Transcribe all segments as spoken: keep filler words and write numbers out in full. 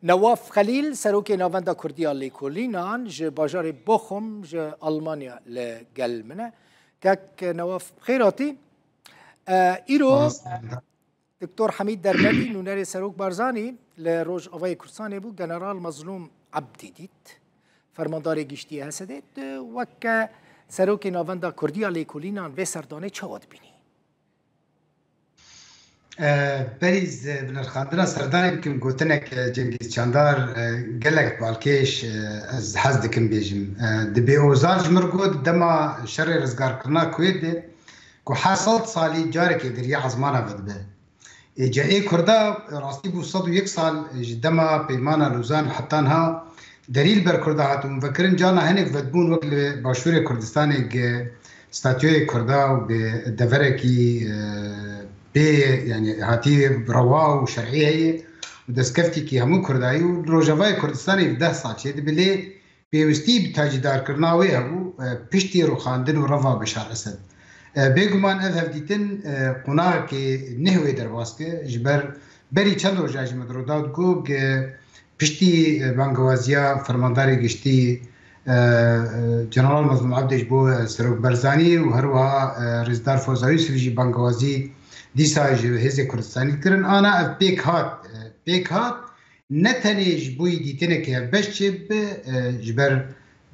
Newaf Xelîl, serokê Navenda Kurdî ya Lêkolînan ji bajarê Bochum ji Almanya li gel min e. Kek Newaf, bi xêr hatî. E, îro Doktor Hemîd Derbedî, nûnerê Serok Barzanî li Rojavayê Kurdistanê bû, General Mezlûm Ebdî dît. Fermandarê Giştî yê H S D'ê, tu weke serokê Navenda Kurdî ya Lêkolînan vê serdanê çawa dibînî? E, berî ez bi nirxandina serdanê bikim, gotinek, e, Cengîz Çandar, e, gelek balkêş, e, ez hez dikim bêjim. E, dibê Ozal ji min re got, dema şerê rizgarkirina Kuwêt de, ku her sed salî carekê deriyê ezmana vedibe. Ê, ca ê Kurda rastî bû sed û yek sal ji dema Peymana Lozan heta niha derî li ber Kurda hatibûn vekirin, carna hinek vedibûn wek li Başûrê Kurdistanê gi statûyê Kurda û bi deverekî, e, bê, yanî hatî rewa û şer'î heye û destkeftîkî hemû Kurda ye û li Rojavayê Kurdistanê bi deh sal çêdibe, lê pêwistî bi tacîdarkirina wê hebû, e, piştî rûxandin û reva Beşar Esed. E, bêguman ev hevdîtin, e, qonaxekê neh wê derbas kir, ji ber berî çend roja jî me di roda digot, piştî, e, bangewaziya Fermandarê Giştî, e, e, General Mezlûm Ebdê ji bo, e, Serok Barzanî û her wiha, e, Rêzdar Foza Yusuf jî bangewazî dîsa ji Hêzê Kurdistanî kirin. Ana ev pêk hat, e, pêk hat, ne tenê ji bo yî dîtinekî hevbeş çêbibe, e, ji ber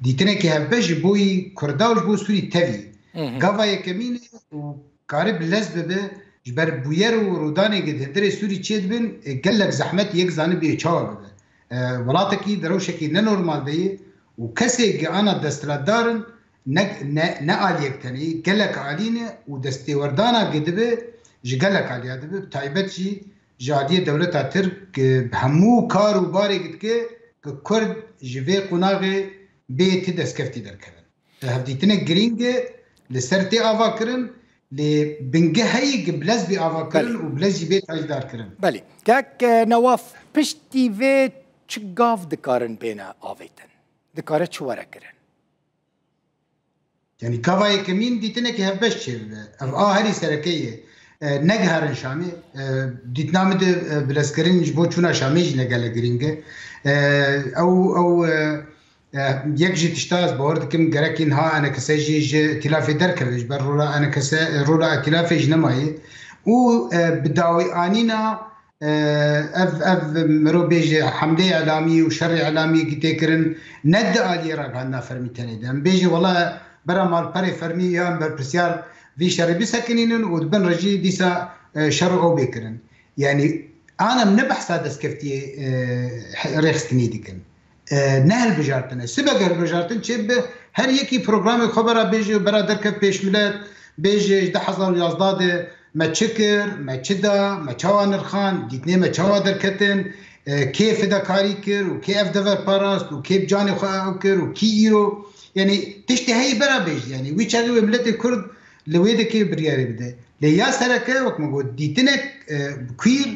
dîtinekî hevbeş ji bo yî Kurda û ji bo Sûrî tevî. Hı hı. Gava yekemîn e û karibe lez bibe, ji ber bûyer û rûdanê gi di hundirê Sûrî çêdibin, e, gelek zehmet yek zanibê çawa bibe. E, welatekî di rewşekî ne normal de ye û kesê gi ana desthilatdar in, ne, ne, ne aliyek tenê, gelek alî ne û destêwerdana gi dibe ji gelek aliya dibe, bi taybet jî ji aliyê dewleta Tirk, e, bi hemû kar û barê gi dike ku Kurd ji vê qonaxê bê ti destkeftî derkevin. Hevdîtinek girîng e, li ser tê ava kirin, lê bingeh heyî ku bi lez bê ava kirin Belê. û bi lez jî bê tacdar kirin. Belê. Kek, e, Newaf, piştî vê çi gav dikarin bêne avêtin? Dikare çi were kirin? Yanî gava yekemîn dîtinekî hevbeş çêbibe. Ev a herî sereke ye. E, negiherin Şamê. E, dîtina min de, e, bilezkirin ji bo çûna Şamê jî ne gelek girîng e. E, ew, ew, e, e, yek jî tişta ez bawer dikim, gerek niha enekese jî ji îtîlafê derkeve, ji ber rola enekese, rola îtîlafê jî nemaye. Û, e, bi dawî anîna, e, ev, ev mirov bêje hemleyê îlamî û şerê îlamî ki tê kirin, ne di aliyê ragihandina fermî tenê de. Em bêje wela bera malperê fermî ya em berpirsiyar vî şerê bisekinînin û di bin re jî dîsa, e, şer û ew bê kirin. Yanî, ana em ne behsa destkeftiyê, e, he-, rêxistinî dikin. E, ne hilbijartin e. Sibe ge hilbijartin çêbibe, her yekî programê xwe bera bêje û bera derkev pêş milet, bêje ji du hezar û yazdeh de me çi kir, me çi da, me çawa nirxand, dîtinê me çawa derketin, e, kê fidekarî kir û kê ev dever parast û kê bi canê xwe ew kir û kî îro. Yanî tiştê heyî bera bêje. Yanî wî çaxê wê miletê Kurd li wê dekê biryarê bide. Lê ya sereke, wek min got, dîtinek, e, bi kuîr,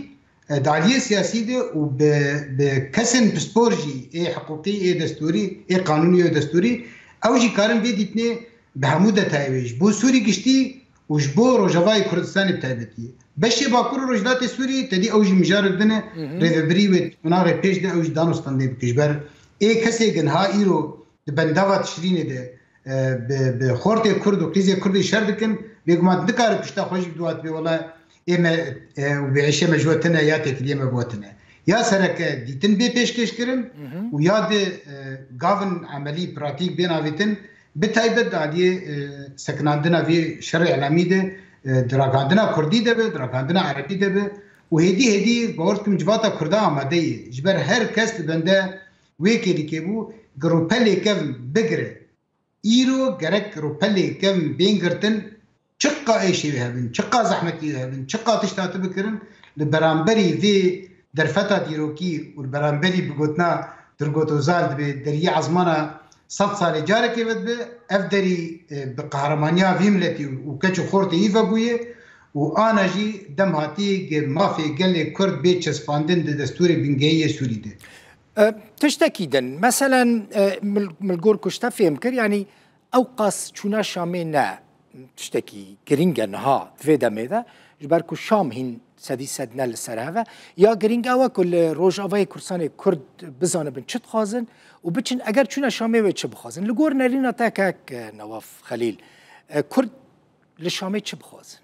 e, di aliyê siyasî de û bi, bi kesên pispor jî ê hiqûqî, ê destûrî, ê qanûnî û destûrî, ew jî karin vê dîtinê bi hemû detayê wê ji bo Sûrî giştî û ji bo Rojavayê Kurdistanê bi taybetî. Beşê Bakur û Rojhilatê Sûrî, tedî ew jî mijarek din e, Hı hı. rêvebirî wê qonaxê pêş de ew jî dano standê bike. Ji ber ê kesê gi niha îro di bendava Tişrînê de, e, bi, bi xortê Kurd û qîzê Kurdê şer dikin, bêguman nikare pişta xwe jî bidiwa, dibê wela ê me, e, û bi êşê me ji we tune ya têkiliyê me bi we tune. Ya sereke dîtin bê pêşkêş kirin Hı hı. û ya di, e, gavin emelî, pratîk bên avêtin, bi taybet di aliyê, e, sekinandina vê şerê îlamî de, e, di ragihandina Kurdî de be, di ragihandina Erebî de be û hêdî hêdî bawer dikim civata Kurda amade ye. Ji ber her kes li bende wê kêlîkê bû, gi rûpelê kevn bigire. Îro gerek rûpelê kevn bên girtin, çiqa êşê wê hebin, çiqa zehmetî wê hebin, çiqa tişta tu bikirin, li beramberî vê derfeta dîrokî û li beramberî bi gotina Turgut Ozal dibê deriyê ezmana sed salê carekê vedibe, ev derî, e, bi qehramaniya vî miletî û keç û xortê wî vebûye û ana jî dem hatî gi mafê gelê Kurd bê çespandin di destûrê bingehî yê Sûrî de. E, tiştekî din, meselen, e, min, min li gor ku ji te fêm kir, yanî ew qas çûna Şamê ne tiştekî girîng e niha di vê demê de, ji ber ku Şam hîn sedî sed ne li ser hev e. Ya girîng ew e ku li Rojavayê Kurdistanê Kurd bizanibin çi dixwazin û biçin, eger çûne Şamê wê çi bixwazin. Li gor nerîna te kek, e, Newaf Xelîl, e, Kurd li Şamê çi bixwazin?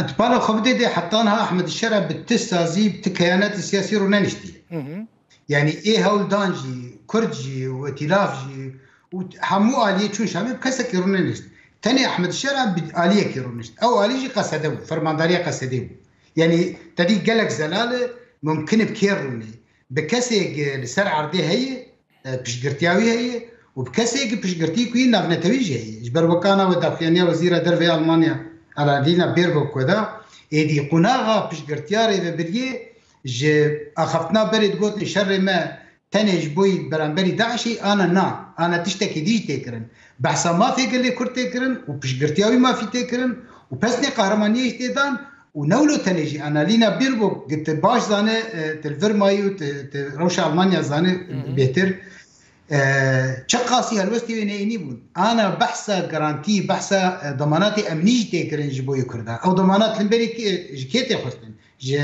Di pala xwe bidê dê heta niha Ehmed Şera bi ti sazî, bi ti keyanetê siyasî rûneniştiye. Hı hı. Yanî ê hewldan jî, Kurd jî û îtîlaf jî û hemû aliyê çûn Şamê bi kesekî rûnenişt. Tenê Ehmed Şera bi aliyekî rûnişt. Ew alî jî Qesede bû, fermandariya Qesedê bû. Yanî te dî gelek zelal e, mumkin e bi kê rûnê. Bi kesê li ser erdê heye, e, piştgirtiya wî heye û bi kesê ki piştgirtî ku yî navnetewî jî heye. Ji ber wekana we daxuyaniya Wezîra Derve ya Almanya, Annalena Baerbock, ku da êdî qunaxa piştgirtiya rêvebiriyê ji axaftina berê digotin şerê me tenê ji bo yî beramberî DAIŞê, ana na, ana tiştekî dî jî tê kirin. Behsa mafê gelê Kurd tê kirin û piştgirtiya wî mafî tê kirin û pesnê qehremaniyê jî tê dan û ne wilo tenê jî Annalena Baerbock, tu baş zane, e, tu li vir mayî û tu, tu rewşa Almanya zane Hı hı. bêhtir. E, çiqasî helwestê wê neyînî bûn. Ana behsa garantî, behsa, e, damanatê emnî jî tê kirin ji bo yê Kurda. Ew damanat li berî kê, ji kê tê xwestin? Ji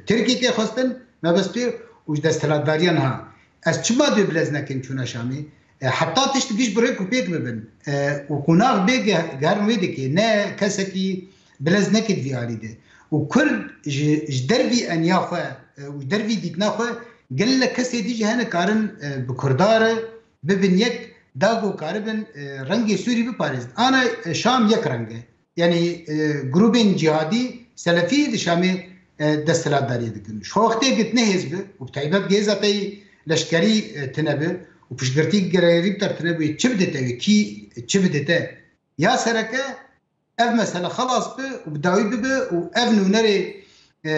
Tirkî tê xwestin, mebest pê û ji desthilatdariya niha. Ez çima dê bilez nekin çûna Şamê? E, heta tişt giş bi rêk û pêk bibin. E, û qonax bê ge-, geherin wê dikê. Ne kesekî bilez neke di vî alî de. Û Kurd ji, ji dervî eniya xwe, e, û ji dervî dîtina xwe gelek kesê dî jî hene karin, e, bi Kurda re bibin yek, da ku karibin, e, rengê Sûrî biparêzin. Ana, e, Şam yek reng e. Yanî, e, grûbên cîhadî, selefî di Şamê, e, desthilatdariyê dikin. Ji xwe wextê gotine hêz bi û bi taybet hêza te yî leşkerî, e, tine bi û piştgirtî gelerî bi te tine bi, çi bide te wê, kî çi bide te? Ya sereke ev mesele xelas bi û bi dawî bibe û ev nûnerê, e,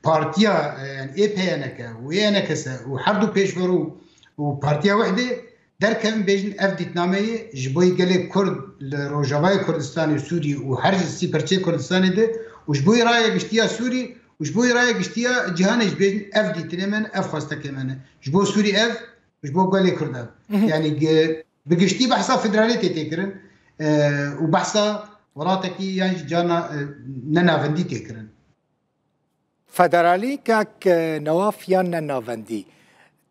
partiya, e, yanî ê P Y N K û ê N K S û her du pêşverû û Partiya Wehdê derkevin bêjin ev dîtnameyê ji bo gelê Kurd li Rojavayê Kurdistanê û Sûrî û her ji sî perçeyê Kurdistanê de û ji bo raya giştiya Sûrî û ji bo raya giştiya cîhanê jî bêjin ev dîtinê me ne, ev xwestekê me ne. Ji bo Sûrî ev, ji bo gelê Kurd ev. Mhm. Yanî ge-, bi giştî behsa federalê tê tê kirin, e, û behsa welatekî yan jî cana, e, nenavendî tê kirin. Federalî kak, e, Newaf yan ne navendî?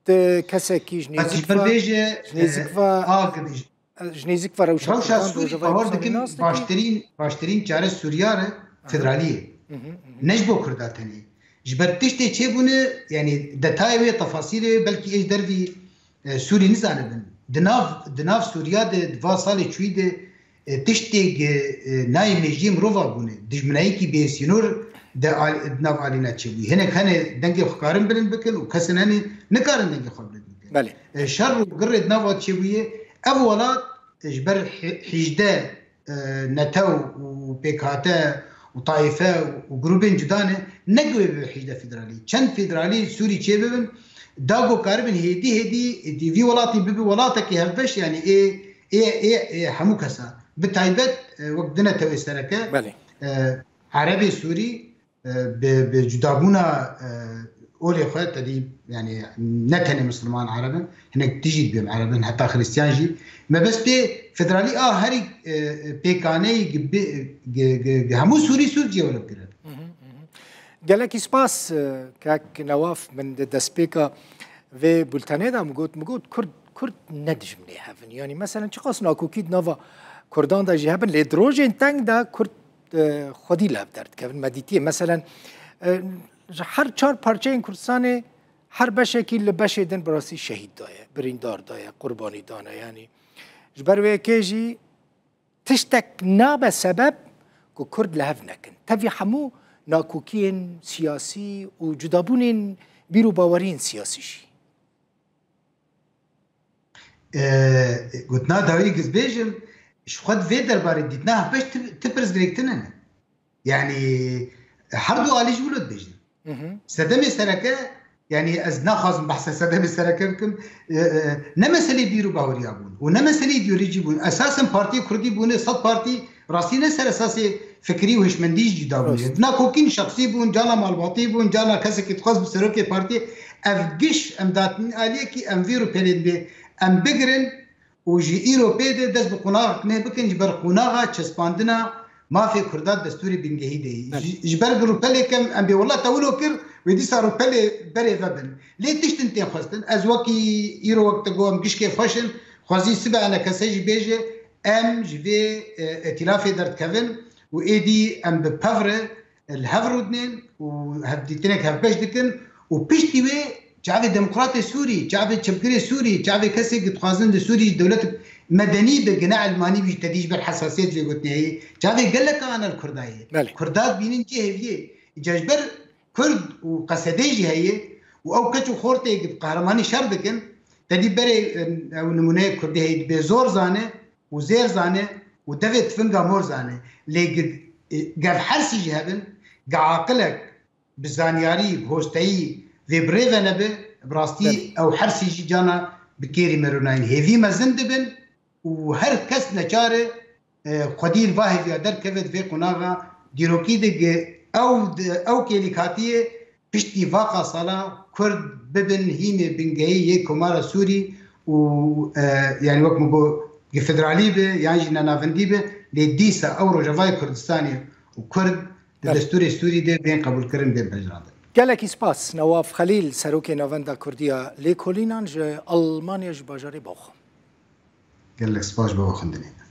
Ti kesekî ji nêzik ve, bêje, ji nêzik e, ve, a, ji nêzik ve rewşa Kurdan, Sûrî, Rojavayê Kurdistanê dikim nas dikin? Baştirîn, baştirîn çare Sûriya re federalî ye. Hı hı, hı hı. Ne ji bo Kurda tenê. Ji ber tiştê çêbûne, yanî detayê wê, tefasîlê wê belkî ê ji dervî, e, Sûrî nizanibin. Di nav, di nav Sûriya de, di va salê çûyî de, e, tiştê ge, e, nayê mejiyê mirova bûne. Dijminayîkî bêsînor de al-, di nav alîna çêbûyî. Hinek hene dengê xwe karin bilind bikin û kesên hene nikarin dengê xwe bilind bikin. Belê. E, şer û girê di nava çêbûyê, ev welat, e, ji ber hê-, hêjdeh, e, netew û pêkhate û taîfe û grûbên cuda ne, ne ku wê bibe hêjdeh federalî. Çend federalî Sûrî çêbibin, da ku karibin hêdî hêdî di vî welatî bibe welatekî hevbeş, yanî ê, ê, ê, ê hemû kesa. Bi taybet, e, wek di netewê sereke, Belê. e, Erebê Sûrî, e, bi, bi cudabûna, e, olê xwe, te dî, yanî ne tenê misilman Ereb in, hinek dijî dibêm Ereb in, heta Xiristiyan jî. Mebest pê federalî a herî, e, pêkaneyî gi-, bi-, gi-, gi-, gi hemû Sûrî Sûr cî were bigire. Hı hı, hı hı. Gelekî spas, e, kek Newaf, min di destpêka vê bultenê de min got, min got, Kurd, Kurd ne dijminê hev in. Yanî, meselen, çiqas nakokî di nava Kurdan de jî hebin, lê di rojên teng de Kurd, e, xwedî li hev derdikevin. Me dîtiye, meselen, e, ji her çar parçeyên Kurdistanê her beşekî li beşê din bi rastî şehîd daye, birîndar daye, qurbanî dane. Yanî, ji ber wê yekê jî tiştek nabe sebeb ku Kurd li hev nekin. Tevî hemû nakokiyên siyasî û cudabûnên bîr û baweriyên siyasî jî. E, gotina dawî giz bêjim, ji xwe di vê derbarê dîtina hevbeş ti, ti pirs girêktin hene. Yanî her du alî ji wilo dibêjin. Hı hı. Sedemê sereke, yanî ez naxwazim behsa sedemê sereke bikim, e, e, ne meselê bîr û baweriya bûn û ne meselê îdeolojî bûn. Esasen partiyê Kurdî bûne, sed partî rastî ne ser esasê fikirî û hişmendî jî cuda bûne. Rast. Nakokîn şexsî bûn, cana malbatî bûn, cana kesekî dixwest bi serokê partiyê. Ev giş em datin aliyekî em vî rûpelên bê em bigirin û ji îro pê de dest bi qonaxek nê bikin, ji ber qonaxa çespandina Mafê Kurda destûrê bingehî de yî. Belê. Ji, ji ber bi rûpelê kem, em bê wela te wilo kir, wê dîsa rûpelê berê ve bin. Lê tiştin tên xwestin. Ez wekî îro wek te got, em gişkê xweş in. Xwezî sibe enekese jî bêje, em ji vê, e, îtîlafê derdikevin û êdî em bi pev re li hev rûdinên û hevdîtinek hevbeş dikin û piştî wê çavê demokratê Sûrî, çavê çepgirê Sûrî, çavê kesê ku dixwazin li Sûrî ji dewlet medenî bi gine elmanî bî, te dî ji ber hesasiyet vê gotinê heye. Çavê gelek ana li Kurda ye. Belê. Kurda dibînin cihê hêviyê. Îca ji ber Kurd û Qesedê jî heye û ew keç û xortê ku bi qehremanî şer dikin, te dî berê, e, ew nimûneyê Kurdî heye, dibê zor zane û zêr zane û devê tifinga mor zane. Lê gi-, e, gev hersî jî hebin, gi aqilek, bi zanyarî, bi hosteyî vê bi rê ve nebe, bi rastî Belê. ew hersî jî cana bi kêrî merûnayîn hêvî mezin dibin û her kes neçar e, e, xwedî li va hêviya derkeve di vê qonaxa dîrokî de gi ew, ew kêlîk hatiye piştî vaqa sala Kurd bibin hînê bingehî yê Komara Sûrî û, e, yanî wek min got, gi federalî be yan jî nenavendî be, lê dîsa ew Rojavayê Kurdistanê û Kurd di Belê. destûrê Sûrî de bên qebûlkirin, bên pejirandin. Gelekî spas, Newaf Xelîl, Serokê Navenda Kurdî ya Lêkolînan ji Almanya, ji bajarê Bochum. Gelek spas ji bo xwendinê.